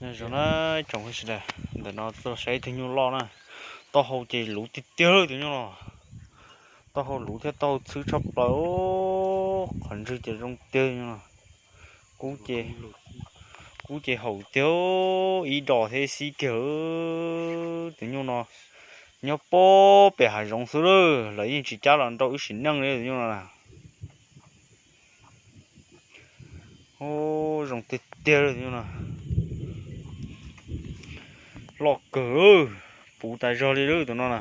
Nyob zoo na tsoom sawv daws, ntawm no tuaj saib ib tug nyuj loj na. Taub hau ces luv tiag tiag lawm tus nyuj no. Taub hau luv thiab taub hau txhwb tshaj plaws. Qhov ntswg ces zoo tiag no. Kub ces, kub ces haum tiag, ib dos thiab xib kiag. Tus nyuj no nyob puag pem hav zoov xwb lawm, lawv yeej tsis cab los nrau wb sim neej li tus nyuj no na. Zoo tiag tiag li tus nyuj no. Loj kawg, puv tas zog li lawm tus no na.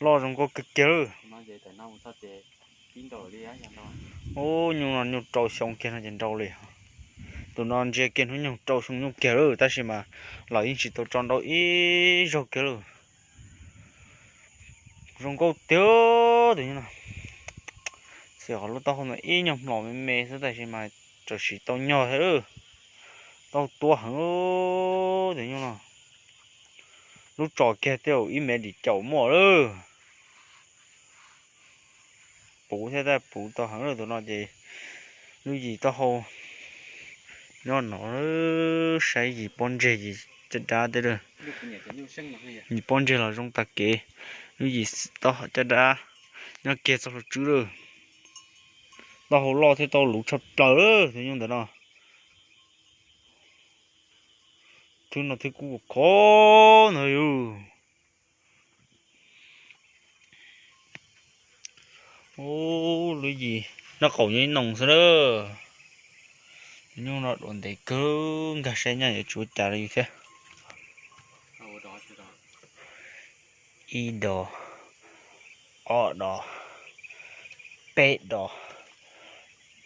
Loj zoo nkauj kiag kiag lawm. Ub, nyuj no nyuj rau xyoo kiag no ces nrau li. Tus no ntsia kiag hnub nyoog rau xyoo nyoog kiag lawm tab sis mas lawv yeej tsis tau tso nrau ib zaug kiag lawm. Zoo nkauj tiag tus nyuj no. Txiav qhov lub taub hau ntawd ib nyuag hmlos me me xwb tab sis mas txawm siv tau nyog thiab lawm. Taub hau tuab heev tus nyuj no. Lub tso kiag tej zaum ib mev dim caum muaj lawm. Puv thiab tab puv tau heev lawm tus no ces lub yim taub hau nyob no, saib yim pob ntseg yim caj dab tej lawm. Yim pob ntseg los zoo tag kev, lub yim caj dab nyob kiag txoj hlua tswb lawm. Taub hau loj thiab taub hau luv tshaj plaws lawm tus nyuj ntawm no. Thwb no thwb kub khov ntawd yus. Ub, lub yim noj qaum nyob ib noo xwb lawm. Nyuj no dua ntev kawg, nkag saib nyaj yuav tsis ua cas li yus thiab. Ib dos, ob dos, peb dos,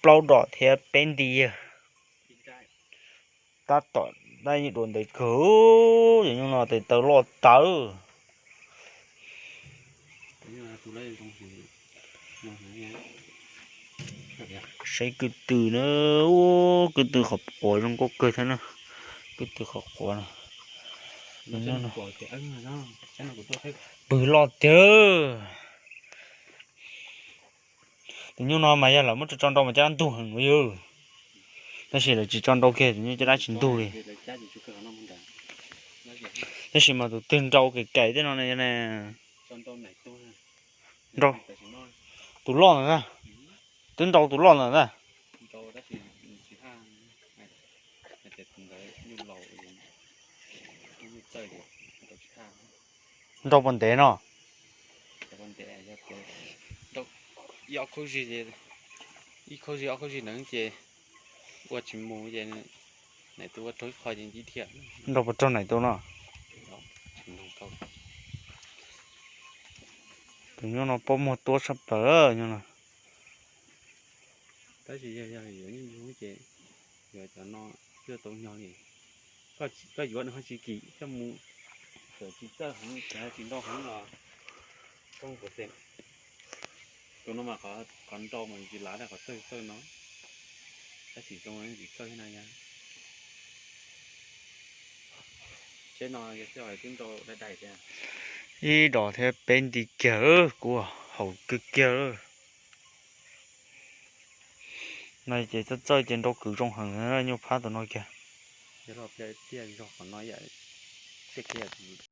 plaub dos thiab peb nti yawg. Tab tom dab yeej dua ntev kawg, cov nyuj no tes taw loj tawv. Saib kwj tw na, kwj tw qhov quav zoo nkauj kawg thiab na. Kwj tw qhov quav no, pw loj tiag. Tus nyuj no mas yog lawv muab tso tso nrau mas caj dab ntug heev yus. Tab sis lawv tsis tso nrau kiag tus nyuj caj dab tsis ntug li. Tab sis mas tus twg nrau kev kaim tej no ne, tus loj ntawd na, twb nrau tus loj ntawd na. Nrau puas ntev no? Ib khub zig, ib khub zig ob khub zig ntawd ces ua tsis mus ces nws tus ua raug ib qho ces nci thiam. Nrau puas raug nais tus no? Tus nyuj no pob muag tuab tshaj plaws nyuj no. Tab sis yog, yog yuav nyuj ces yuav cov no thiaj tau nyog li. Koj yuav nws ho tsis kim coj mus, txawm tsis txawj heev, tsis nrau heev los zoo. Tus no mas qhov nrau mas tsis lav dab qhov txawj txawj no. Tab sis zoo tsis txawj na yog. Tsheb no yog twb nrau dai dai thiab. Ib dos thiab peb nti kiag, kuv haum kiag kiag. No ces txawj txawj ces nrau kwv zoo heev, nyuj phab tus no kiag. Tiaj zog qhov no yam, tiaj kiag.